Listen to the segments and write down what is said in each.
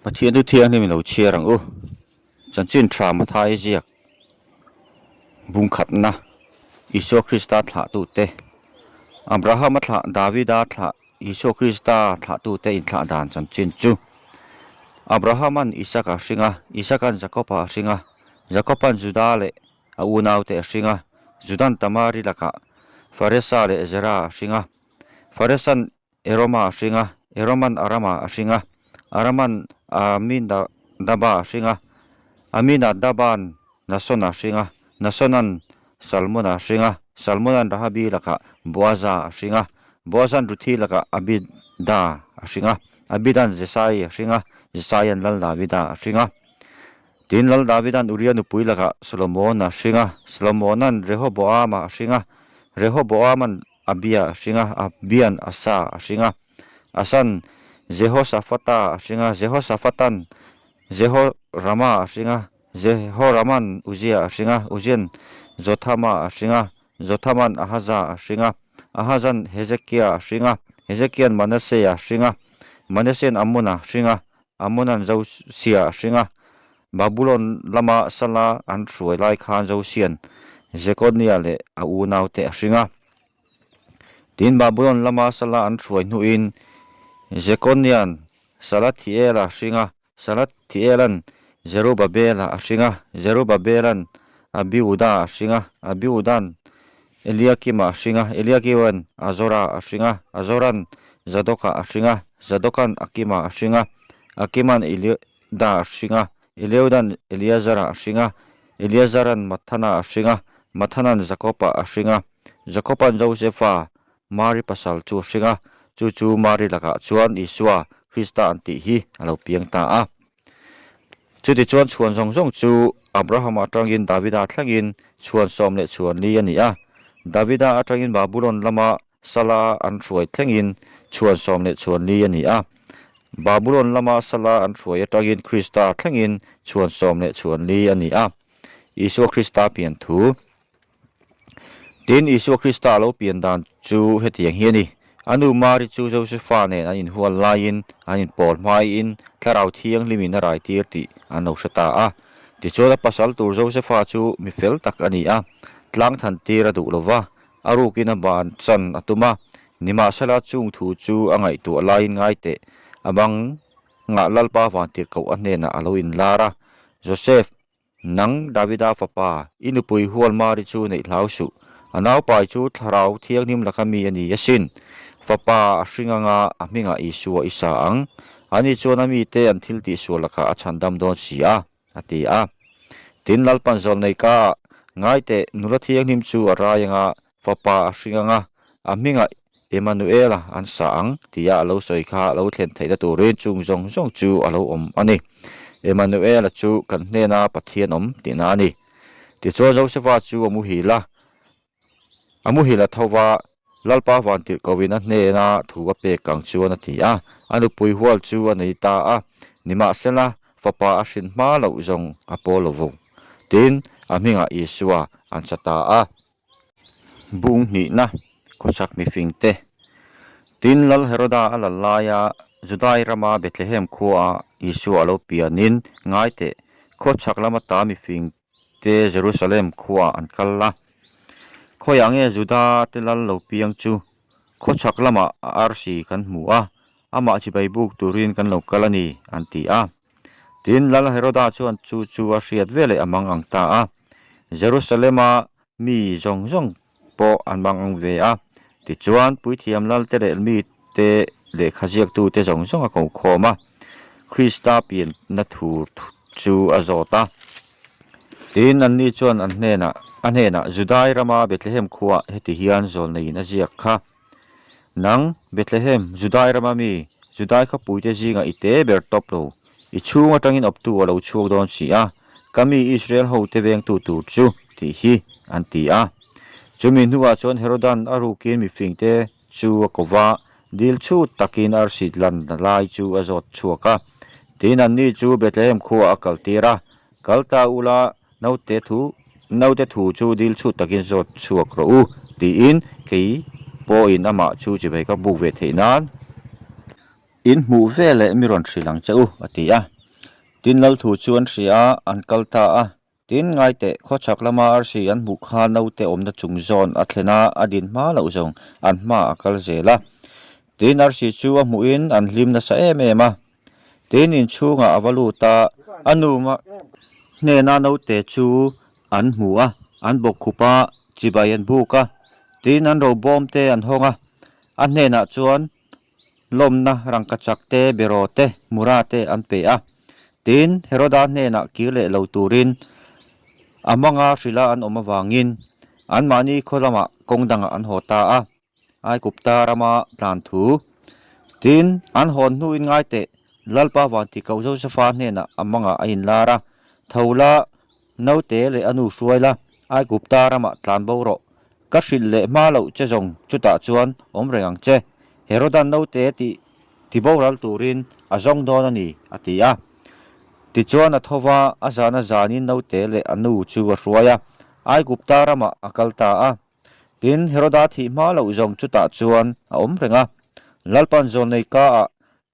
Pathian thu thianghlim in lo chhiar ang u. Chanchin tha Mathai ziak bungkhatna Isua Krista thlahtute Abrahama thlah Davida thlah Isua Krista thlahtute inthlah dan chanchin chu Abrahaman Isaka a hring a, Isaka'n Jakoba a hring a, Jakoba'n Juda leh a unaute a hring a, Juda'n Tamari lakah Faresa leh Zera a hring a, Faresa'n Eroma a hring a, Eroma'n Arama a hring a, Arama'n Aminadaba a hring a, Aminadaba'n Nasona a hring a, Nasona'n Salmona a hring a, Salmona'n Rahabi lakah Boaza a hring a, Boaza'n Ruthi lakah Abida a hring a, Abida'n Jesai a hring a, Jesaia'n Lal Davida a hring a. Tin, Lal Davida'n Uria nupui lakah Solomona a hring a, Solomona'n Rehoboama a hring a, Rehoboama'n Abia a hring a, Abia'n Asa a hring a, Asa'n Jehoshafata a hring a, Jehoshafata'n Jehorama a hring a, Jehorama'n Uzia a hring a, Uzia'n Jothama a hring a, Jothama'n Ahaza a hring a, Ahaza'n Hezekia a hring a, Hezekia'n Manase a hring a, Manase'n Amona a hring a, Amona'n Josia a hring a, Babulon lama sala an hruai lai khan Josia'n Jekonia leh a unaute a hring a. Tin, Babulon lama sala an hruai hnuin Jekonia'n Salathiela a hring a, Salathiela'n Zerubabela a hring a, Zerubabela'n Abiuda a hring a, Abiuda'n Eliakima a hring a, Eliakima'n Azora a hring a, Azora'n Zadoka a hring a, Zadoka'n Akima a hring a, Akima'n Eliuda a hring a, Eliuda'n Eleazara a hring a, Eleazara'n Mathana a hring a, Mathana'n Jakoba a hring a, Jakoba'n Josefa, Mari pasal chu a hring a, chu chu Mari lakah chuan Isua, Krista an tih hi a lo piang ta a. Chutichuan chhuan zawng zawng chu Abrahama atangin Davida thlengin chhuan 14 a ni a. Davida atangin Babulon lama Sala an hruai thlengin chhuan 14 a ni a. Babulon lama Sala an hruai atangin Krista thlengin chhuan 14 a ni a. Isua Krista pian thu. Tin, Isua Krista a lo pian dan chu hetiang hi a ni. A nu Mari chu Josefa nen an inhual laiin an inpawl hmaiin Thlarau Thianghlimin a raitir tih an lo hre ta a. Tichuan a pasal tur Josefa chu mi fel tak a ni a, tlang than tir a duh lo va, a rukin a ban chan a tum a. Nimahsela chung thu chu a ngaihtuah laiin ngai teh, a bang ngah Lalpa vantirhkoh a hnenah a lo inlar a, Josef, Nang, Davida fapa, i nupui hual Mari chu neih hlau suh. A naupai chu Thlarau Thianghlim laka mi a ni asin. Fapa a hring anga a hmingah Isua i sa ang. Ani chuan a mite an thil tihsual lakah a chhandam dawn si a, a ti a. Tin, Lalpan zawlnei ka ah, Ngai teh, nula thianghlim chu a rai anga fapa a hring anga a hmingah Emmanuela an sa ang tia a lo sawi kha a lo thlen theihna turin chung zawng zawng chu a lo awm a ni. Emmanuela chu kan hnena Pathian awm tihna a ni. Tichuan Josefa chu a muhil a, a muhil a tho va, Lalpa vantirhkohin a hnena thu a pek ang chuan a ti a, a nupui hual chu a nei ta a, nimahsela fapa a hrin hma loh zawng a pawl lo vo. Tin, a hmingah Isua an sa ta a. Bung hnihna khawchhak mifing te. Tin, Lal Heroda a lal laia Judai rama Bethlehem khuaah Isua a lo pianin ngai teh, khawchhak lama ta mifing te Jerusalem khuaah an kal a. Khawiah nge Juda te lal lo piang chu khawchhak lamah a arsi kan hmu a, amah chibai buk turin kan lo kal a ni, an ti a. Tin, Lal Heroda chuan chu chu a hriat veleh a mang ang ta a. Jerusalema Mi zawng zawng pawh an mang ang ve a, tichuan Puithiam Lalte leh mite lehkha ziaktute zawng zawng a ko khawm a, Krista pianna thu chu a zawt a. Tin, anni chuan an hnenah, a hnenah, Judai rama Bethlehem khuaah heti hian zawlneiin a ziak kha, Nang, Bethlehem, Judai rama mi, Judai khawpuite zingah i te ber tawp lo, I chhung atangin awptu a lo chhuak dawn si a, ka mi Israel hote vengtu tur chu tih hi an ti a. Chumi hnuah chuan Herodan a rukin mifingte chu a ko va, dil chhut takin arsi lan lai chu a zawt chhuak a. Tin, anni chu Bethlehem khuaah a kaltir a, Kal ta ula, naute thu naute thu chu dil chhut takin zawt chhuak rawh u, tiin kei pawhin amah chu chibai ka buk ve theih nan. In hmuh veleh mi rawn hrilh ang che u, a ti a. Tin, lal thu chu an hria a, an kal ta a. Tin, ngaiteh, khawchhak lama arsi an hmuh kha naute awmna chung zawn a thlen a, a din hma loh zawng an hma a kal zel a. Tin, arsi chu a hmuhin an hlim nasa em em a. Tin, inchhungah a va lut a, a nu hnena naute chu an hmu a, an bawkkhup a, chibai an buk a. Tin, an robawm te an hawng a, a hnenah chuan lawmna rangkachak te, beraw te, mura te an pe a. Tin, Heroda hnenah kir leh lo turin a hmanga hrilha an awm avangin anmahni khaw lamah kawng dangah an haw ta a, Aigupta rama tlan thu. Tin, an hawn hnuin ngai teh, Lalpa Vantikoh Josefa hnenah a hmangah a inlar a, Tho la, naute leh a nu hruai la, Aigupta ramah tlan bo rawh. Ka hrilh leh hma loh che zawng chutah chuan awm reng ang che. Herodan naute tih tiboral turin a zawng dawn a ni, a ti a. Tichuan a tho va, a zana zanin naute leh a nu chu a hruai a, Aigupta ramah a kal ta a. Tin, Heroda thih hma loh zawng chutah chuan a awm reng a. Lalpan zawlnei ka ah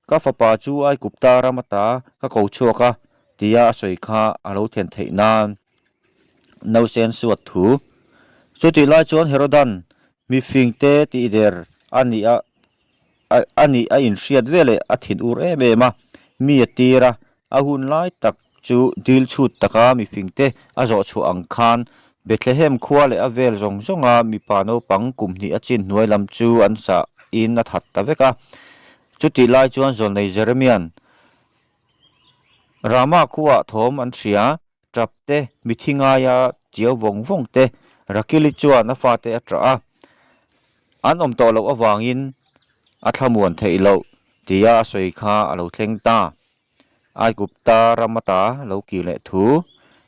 ka fapa chu Aigupta ram ata ka ko chhuak a, tia a sawi kha a lo then theih nan. Nausen suat thu. Chutih lai chuan Herodan mifingte tih der a nih a a nih a inhriat veleh a thin ur em em a, mi a tir a, a hun lai tak chu dil chhut taka mifingte a zawh chhuah ang khan Bethlehem khua leh a vel zawng zawnga mipa naupang kum hnih a chin hnuai lam chu an sah in a that ta vek a. Chutih lai chuan Zawlnei Jeremian Rama khuaah thawm an hria, tap te, mithi ngaia chiau vawng vawng te, Rakili chuan a fate a ṭah a, an awm tawh loh avangin a thlamuan theih loh tia a sawi kha a lo thleng ta. Aigupta ram ata lo kir leh thu.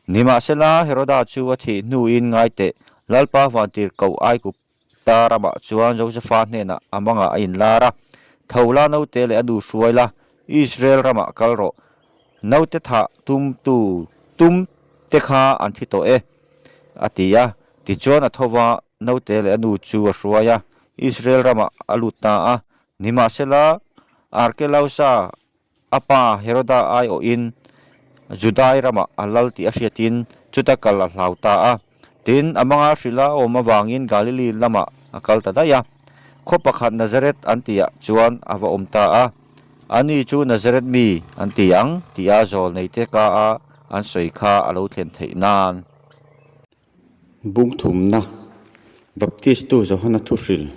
Nimahsela, Heroda chu a thih hnuin ngaiteh Lalpa vantirhkoh Aigup Ta ramah chuan Josefa hnenah a mangah a inlar a, Tho la naute leh a nu hruai la, Israel ramah kal rawh. Naute thah tumtu tum te kha an thi tawh e, a ti a. Tichuan a tho va, naute leh a nu chu a hruai a, Israel ramah a lut ta a. Nimahsela, Arkelausa A pa Heroda aiawhin Judai ramah a lal tih a hriatin chuta kal a hlau ta a. Tin, a manga hrilh a awm avangin Galili lamah a kal ta daih a. Khaw pakhat Nazareth an tihah chuan a va awm ta a. Ani chu Nazareth mi an ti ang tia zawlneite ka a an sawi kha a lo thlen theih nan. Bung thumna, Baptistu Johana thu hrilh.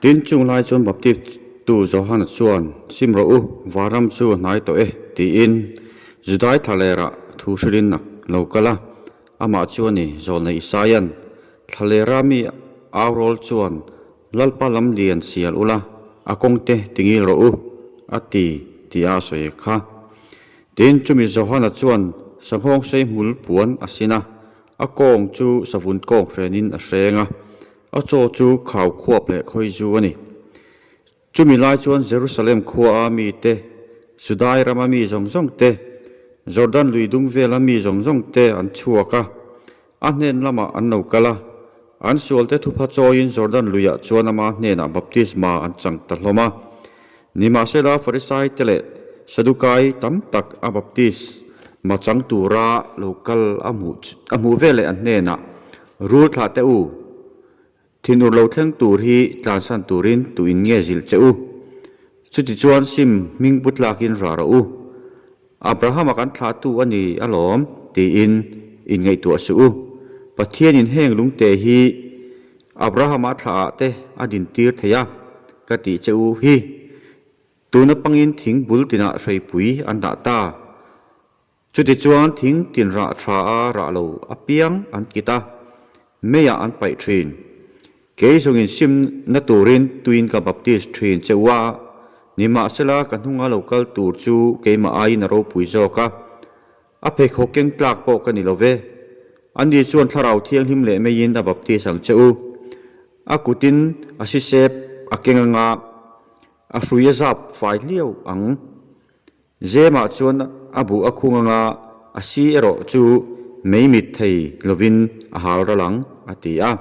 Tin, chung lai chuan Baptistu Johana chuan, Sim rawh u, vanram chu a hnai tawh e, tiin Judai thlalerah thu hrilhin a lo kal a. Amah chu a ni, Zawlnei Isaia'n, Thlalera mi aurawl chuan, Lalpa lam lian sial ula, a kawngte tingil rawh u, a ti, tia a sawi kha. Tin, chumi Johana chuan sanghawng sei hmul puan a sin a, a kawng chu savun kawng hrenin a hreng a, a chaw chu khau khuap leh khawi zu a ni. Chumi lai chuan Jerusalem khuaa mite, Judai rama mi zawng zawng te, Jordan lui dung vela mi zawng zawng te an chhuak a, a hnen lamah an lo kal a, an sualte thupha chawiin Jordan luiah chuan ama hnenah baptisma an chang ta hlawm a. Nimahsela Farisai te leh Sadukai tam tak a baptisma chang tura lo kal a hmuh a hmuh veleh an hnenah, Rul thlah teh u, thinur lo thleng tur hi tlansan turin tuin nge zilh che u? Chutichuan sim hming pu tlakin rah rawh u. Abrahama kan thlahtu a ni alawm, tiin inngaihtuah suh u. Pathianin heng lungte hi Abrahama thlahah te a dintir thei a, ka tih che u hi. Tuna pangin thing bul tinah hreipui an dah ta. Chutichuan thing tin rah tha a rah lo apiang an kit a, meiah an paih thin. Kei zawngin simna turin tuin ka baptis thin che u a, nimahsela ka hnunga lo kal tur chu keimah aiin a ropui zawk a, a pheikhawk keng tlak pawh ka ni lo ve. Ani chuan thlarau thianghlim leh meiin a baptis ang che u. A kutin a sisep a keng anga a hrui a zap fai hliau ang. Zemah chuan a buh a khung anga a si erawh chu mei mit thei lovin a hal ral ang, a ti a.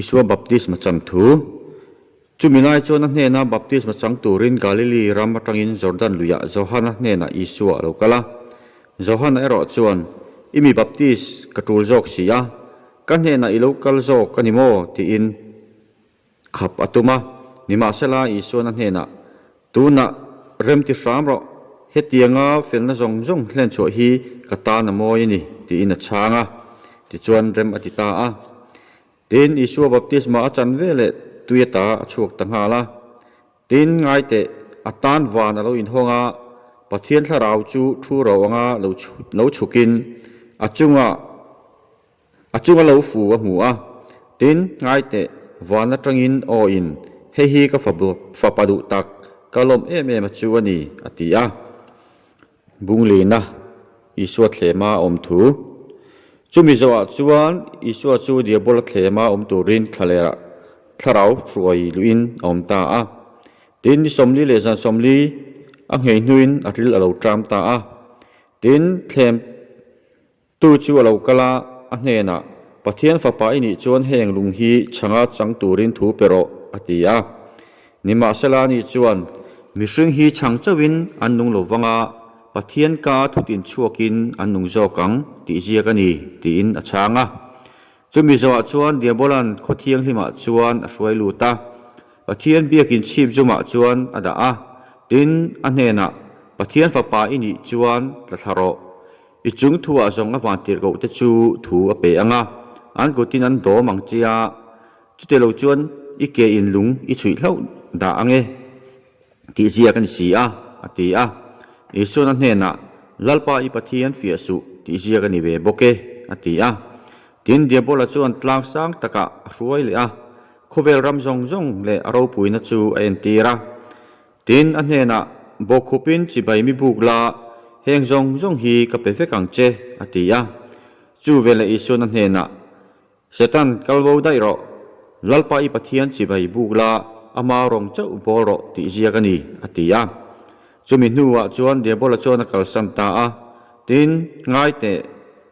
Isua baptisma chan thu. Chumi lai chuan a hnena baptisma chang turin Galili ram atangin Jordan luiah Johana hnenah Isua a lo kal a. Johana erawh chuan, I mi baptis ka tul zawk si a, ka hnenah i lo kal zawk a ni maw? tiin khap a tum a. Nimahsela, Isuan a hnenah, Tunah rem ti hram rawh, hetianga felna zawng zawng hlenchhuah hi ka tan a mawi a ni, tiin a chhang a. Tichuan rem a ti ta a. Tin, Isua baptisma a chan veleh tui ata a chhuak ta nghal a. Tin, ngai teh, a tan van a lo inhawng a, Pathian thlarau chu thu ro anga lo lo chhukin a chunga a chunga lo fu a hmu a. Tin, ngai teh, van atangin aw in, Hei hi ka fapa duh tak, ka lawm em em a chu a ni, a ti a. Bunglina Isua thlema a awm thu. Chumi zawhah chuan Isua chu Diabola thlema awm turin thlalerah thlarau hruai luhin a awm ta a. Tin, ni 40 leh zan 40 a nghei hnuin a ril a lo ṭam ta a. Tin, thlem. Tu chu a lo kal a, a hnenah, Pathian fapa i nih chuan heng lung hi chhanga chang turin thu pe rawh, a ti a. Nimahsela ani chuan, Mihring hi chhang chauhin an nung lo vang a, Pathian ka thutin chhuakin an nung zawk ang, tih ziak a ni, tiin a chhang a. Chumi zawhah chuan Diabolan khaw thianghlimah chuan a hruai lut a, Pathian biakin chhip zumah chuan a dah a, tin, a hnenah, Pathian fapa i nih chuan tla thla rawh, I chung thuah zawng a vantirhkoh te chu thu a pe ang a, an kutin an dawm ang che a, chute lo chuan i ke in lung i chhuih hlauh dah ang e tih ziak a ni si a, a ti a. Isuan a hnenah, Lalpa i Pathian fiah suh tih ziak a ni ve bawk e, a ti a. Tin, Diabola chuan tlang sang takah a hruai leh a, khawvel ram zawng zawng leh a ropuina chu a entir a. Tin, a hnenah, Bawkkhupin chibai mi buk la, heng zawng zawng hi ka pe vek ang che, a ti a. Chu veleh Isuan a hnenah, Satan, kal bo daih rawh, Lalpa i Pathian chibai buk la, ama rawng chauh bawl rawh tih ziak a ni, a ti a. Chumi hnuah chuan Diabola chuan a kalsan ta a, tin, ngai teh,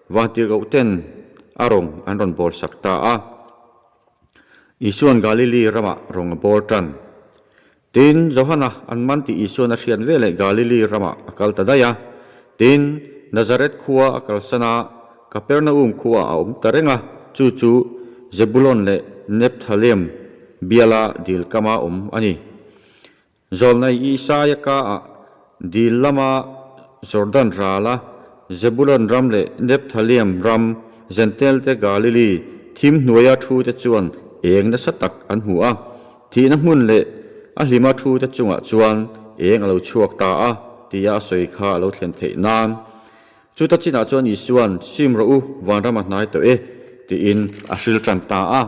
vantirhkohten a rawng an rawn bawlsak ta a. Isuan Galili ramah rawng a bawl tan. Tin, Johana an man tih Isuan a hriat veleh Galili ramah a kal ta daih a. Tin, Nazareth khua a kalsan a, Kapernaum khuaah a awm ta reng a, chu chu Zebulon leh Nephthalem biala dil kama awm a ni. Zawlnei Isaia kaah dil lama Jordan rala Zebulon ram leh Nephthalem ram Zentelte Galili thim hnuaia thute chuan eng nasa tak an hmu a, thihna hmun leh a hlima thute chungah chuan eng a lo chhuak ta a tia a sawi kha a lo thlen theih nan. Chuta chinah chuan Isua'n, Sim rawh u, vanram a hnai tawh e, tiin a hril tan ta a.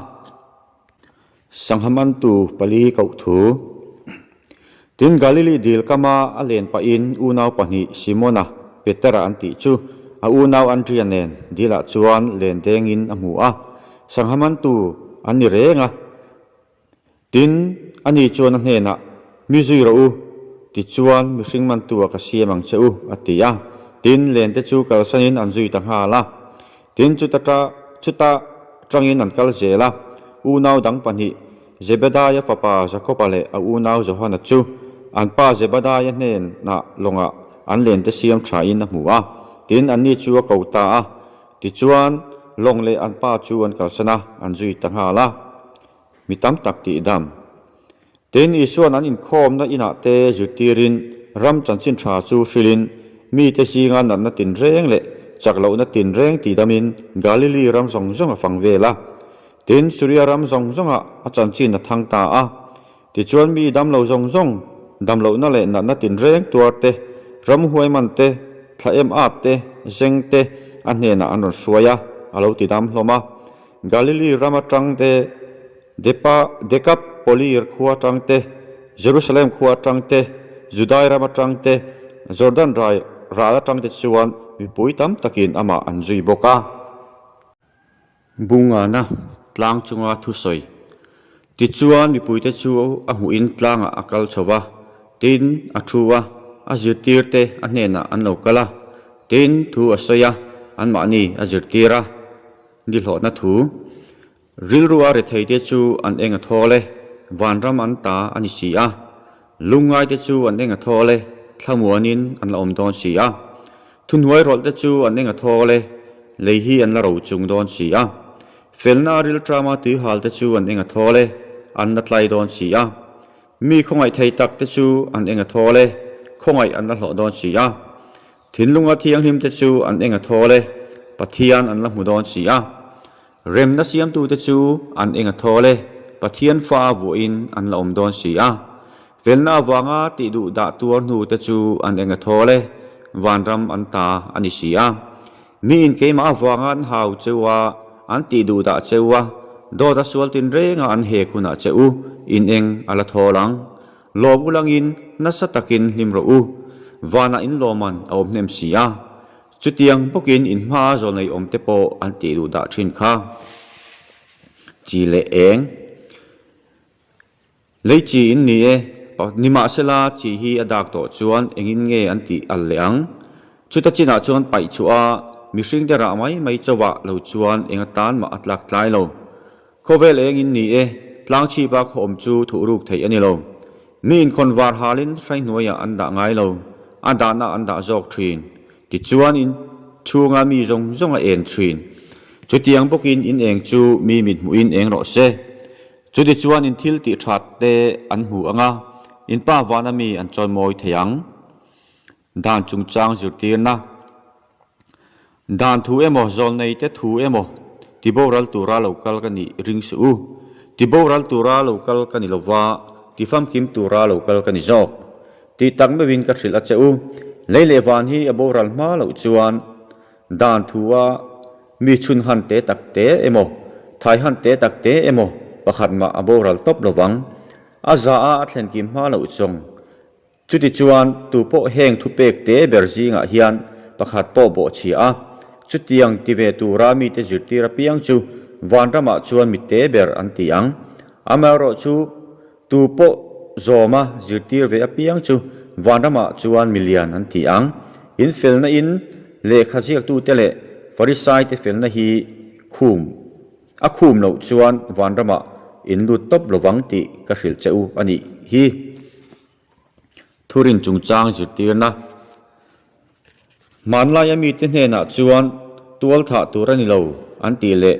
Sangha mantu pali koh thu. Tin, Galili dil kama a len pahin unau pahnih Simona, Petera an tih chu a unau Andria nen dilah chuan len dengin a hmu a, sangha mantu an ni reng a. Tin, ani chuan a hnenah, Mi zui rawh u, tichuan mihring mantu-ah ka siam ang che u, a ti a. Tin, lente chu kalsanin an zui ta nghal a. Tin, chuta chuta tangin an kal zel a, unau dang pahnih, Zebediah fapa Jakoba leh a unau Johana chu an pa Zebediah hnenah lawngah an lente siam thain a hmu a. Tin, anni chu a ko ta a. Tichuan, lawng leh an pa chu an kalsan a, an zui ta nghal a. Mi tam tak tih dam. Tin, Isua'n an inkhawmna inah te zirtirin ram chanchin tha chu hrilhin, mite zinga natna tinreng leh chak lohna tinreng tidamin Galili ram zawng zawng a fang vel a. Tin, Suria ram zawng zawngah a chanchin a thang ta a. Tichuan mi damlo zawng zawng, damlohna leh natna tinreng tuar te, ramhuai man te, thla em at te, zeng te a hnenah an rawn hruai a, a lo tidam hlawm a. Galili ram atang te, Depa, Dekapolir khua atang te, Jerusalem khua atang te, Judai ram atang te, Jordan rai ral atang te chuan mipui tam takin amah an zui bawk a. Bungana tlang chunga thusawi. Tichuan mipuite chu a hmuhin tlangah a kal chho va, tin a thu a, a zirtirte a hnenah an lo kal a, tin thu a sawi a, anmahni a zirtir a. Ni hlawhna thu. Rilru a retheite chu an eng a thawl e. vanram an ta a ni si a. Lungngaite chu an eng a thawl e, thlamuanin an la awm dawn si a. Thuhnuai rawlhte chu an eng a thawl e, lei hi an la ro chung dawn si a. Felna rilṭama tuihalte chu an eng a thawl e, an la tlai dawn si a. Mi khawngaih thei takte chu an eng a thawl e, khawngaih an la hlawh dawn si a. Thinlunga thianghlimte chu an eng a thawl e, Pathian an la hmu dawn si a. Remna siamtute chu an eng a thawl e, Pathian fa vuahin an la awm dawn si a. Felna avanga tih duh dah tuar hnute chu an eng a thawl e, vanram an ta a ni si a. Miin keimah avanga an hau cheu a, an tih duh dah cheu a, dawt a sual tinrenga an hek hunah che u, in eng a la thawl ang. Lawm ulangin nasa takin hlim rawh u, vanah in lawman a awm hnem si a. Chutiang bawkin in hmaa zawlnei awmte pawh an tih duh dah thin kha. Chi leh eng. Lei chi in ni e, nimahsela chi hi a dak tawh chuan engin nge an tih al leh ang? Chuta chinah chuan paih chhuah a, mihringte rah mai mai chauhah lo chuan eng atan mah a tlak tlai lo. Khawvel eng in ni e, tlang chhipa khaw awm chu thuh ruk theih a ni lo. Mi inkhawn var halin hrai hnuaiah an dah ngai lo, a dahna an dah zawk thin. Tichuan in chhunga mi zawng zawng a en thin. Chutiang bawkin in eng chu mi mit hmuhin eng rawh se. Chutichuan in thil tih that te an hmu ang a, in pa vana mi an chawimawi thei ang. Dan chungchang zirtirna. Dan thu emaw, zawlnei te thu emaw, tiboral tura lo kal ka nih ring suh u. Tiboral tura lo kal ka ni lova, tifamkim tura lo kal ka ni zawk. Tih tak meuhin ka hrilh a che u. Lei leh van hi a boral hma loh chuan dan thua mi chhun han te tak te emaw, thai han te tak te emaw pakhat mah a boral tawp lovang. A za a a thlenkim hma loh zawng. Chutichuan, tu pawh heng thupek te ber zingah hian pakhat pawh bawhchhia a, chutiang ti ve tura mite zirtir apiang chu vanramah chuan mi te ber an ti ang. Amaherawh chu, tu pawh zawma zirtir ve apiang chu vanramah chuan mi lian an ti ang. In felna in lehkha ziaktute leh Farisaite felna hi khum a khum loh chuan vanramah in lut tawp lovang tih ka hrilh che u a nih hi. Thurin chungchang zirtirna Hmanlaia mite hnenah chuan tual thah tur a ni lo an tih leh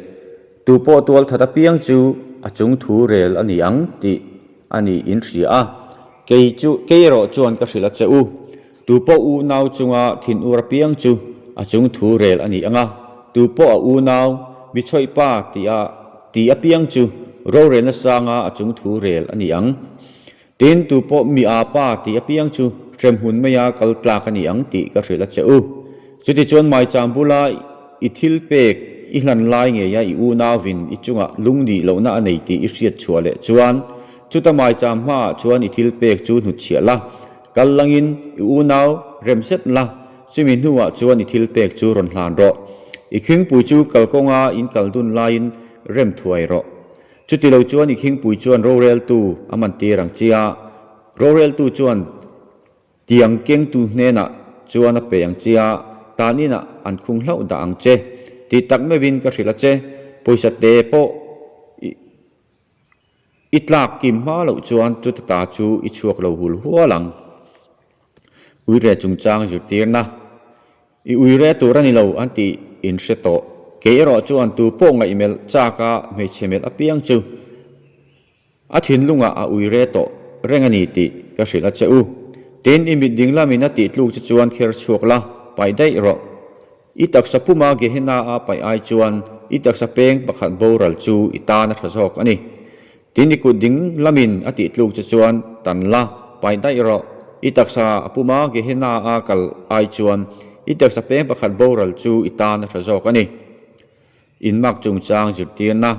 tu pawh tual that apiang chu a chung thu rel a ni ang tih a nih in hria a, kei chu kei erawh chuan ka hrilh a che u. Tu pawh unau chunga thin ur apiang chu a chung thu rel a ni ang a, tu pawh a unau mi chhawih pa tih a tih apiang chu rorelna sanga a chung thu rel a ni ang. Tin, tu pawh mi a pa tih apiang chu hremhmun maia kal tlak a ni ang tih ka hrilh a che u. Chutichuan maicham bula i thil pek i hlan lai ngeia i unauvin i chungah lungnih lohna a nei tih i hriat chhuah leh chuan, chuta maicham hmaah chuan i thil pek chu hnutchhiah la, kal langin i unau rem zet la, chumi hnuah chuan i thil pek chu rawn hlan rawh. I khingpui chu kalkawnga in kal dun laiin rem thuai rawh. Chuti lo chuan i khingpui chuan roreltu a man tir ang che a, roreltu chuan tiang kengtu hnenah chuan a pe ang che a, tan inah an khung hlauh dah ang che. Tih tak meuhin ka hrilh a che, pawisa te pawh i tlak kim hma loh chuan chuta ta chu i chhuak lo hul hual ang. Uire chungchang zirtirna. I uire tur a ni lo an tih in hre tawh. Kei erawh chuan tu pawh ngaihmelh chak a hmeichhe melh apiang chu a thinlungah a uire tawh reng a ni tih ka hrilh a che u. Tin, i mit ding lamin a tih tluk che chuan kher chhuak la, paih daih rawh. I taksa puma Gehenna a paih ai chuan i taksa peng pakhat boral chu i tan a tha zawk a ni. Tin, i kut ding lamin a tih tluk che chuan tan la, pai daih rawh. I taksa a puma Gehenna a kal ai chuan i taksa peng pakhat boral chu i tan a tha zawk a ni. Inmak chungchang zirtirna.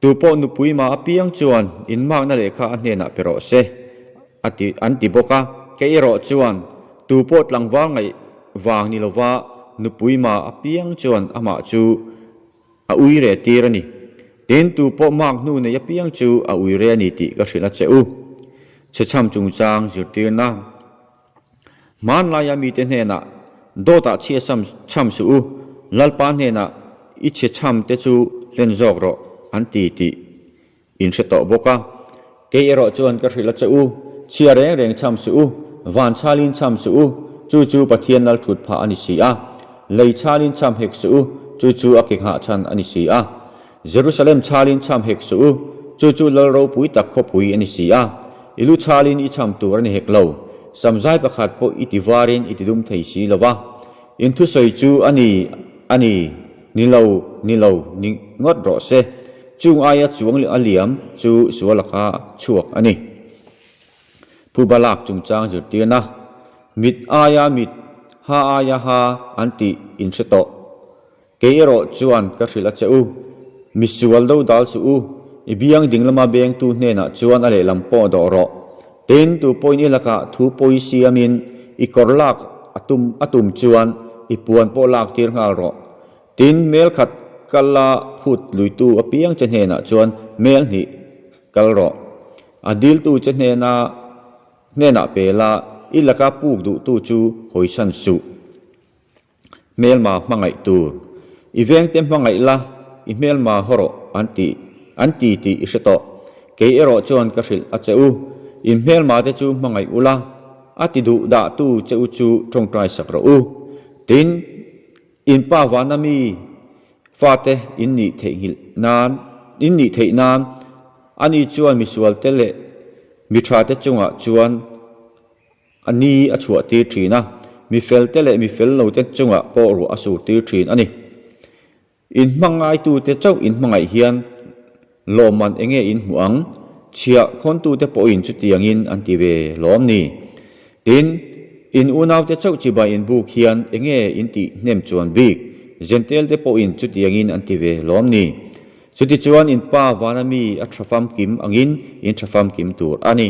Tu pawh nupui mah apiang chuan inmakna lehkha a hnenah pe rawh se, a ti, an ti bawk a. Kei erawh chuan tu pawh tlangval ngaih vang ni lova nupui mah apiang chuan amah chu A ui reh tir a ni. Tin, tu pawh mak hnu nei apiang chu a ui reh a ni tih ka hrilh a che u. Chhechham chungchang zirtirna. Hmanlaia mite hnenah dawtah chhia sam chham suh u, Lalpa hnenah i chhechham te chu hlen zawk rawh an ti tih in hre tawh bawk a. Kei erawh chuan ka hrilh a che u, chhia reng reng chham suh u, van chhalin chham suh u, chu chu Pathian lal thut phah a ni si a. Lei chhalin chham hek suh u, chu chu a ke nghah chhan a ni si a. Jerusalem chhalin chham hek suh u, chu chu lal ropui tak khawpui a ni si a. I lu chhalin i chham tur a ni hek lo, samzai pakhat pawh i ti varin i ti dum thei si lo va. In thusawi chu a ni, a ni, ni lo, ni lo, ni ngawt rawh se. Chung aia chuang leh a liam chu sual laka chhuak a ni. Phuba lak chungchang zirtirna, Mit aia mit, ha aia ha an tih in hre tawh. Kei erawh chuan ka hrilh a che u, misual do dal suh u, i biang ding lama bengtu hnenah chuan a lehlam pawh dawh rawh. Tin, tu pawhin i lakah thu pawi siamin i kawr lak a tum a tum chuan i puan pawh lak tir nghal rawh. Tin, mel khat kal a phut luitu apiang che hnenah chuan mel hnih kal rawh. A diltu che hnena hnenah pe la, i laka puk duhtu chu hawisan suh. Hmelma hmangaih tur. I vengte hmangaih la, i hmelma haw rawh an ti an ti tih i hre tawh. Kei erawh chuan ka hrilh a che u. In hmelma te chu hmangaih ula, a ti duh dah tu che u chu tawngtai sak rawh u. Tin, in pa vana mi fate in nih theihnghilh nan in nih theih nan ani chuan misual te leh mi tha te chungah chuan A ni a chhuah tir thin a, mi fel te leh mi fel lo te chungah pawh ruah a sur tir thin a ni. In hmangaitute chauh in hmangaih hian lawmman eng nge in hmuh ang? Chhiah khawntute pawhin chutiangin an ti ve lawm ni. Tin, in unaute chauh chibai in buk hian eng nge in tih hnem chuan bik? Jentail te pawhin chutiangin an ti ve lawm ni. Chutichuan in pa vana mi a tha famkim angin in tha famkim tur a ni.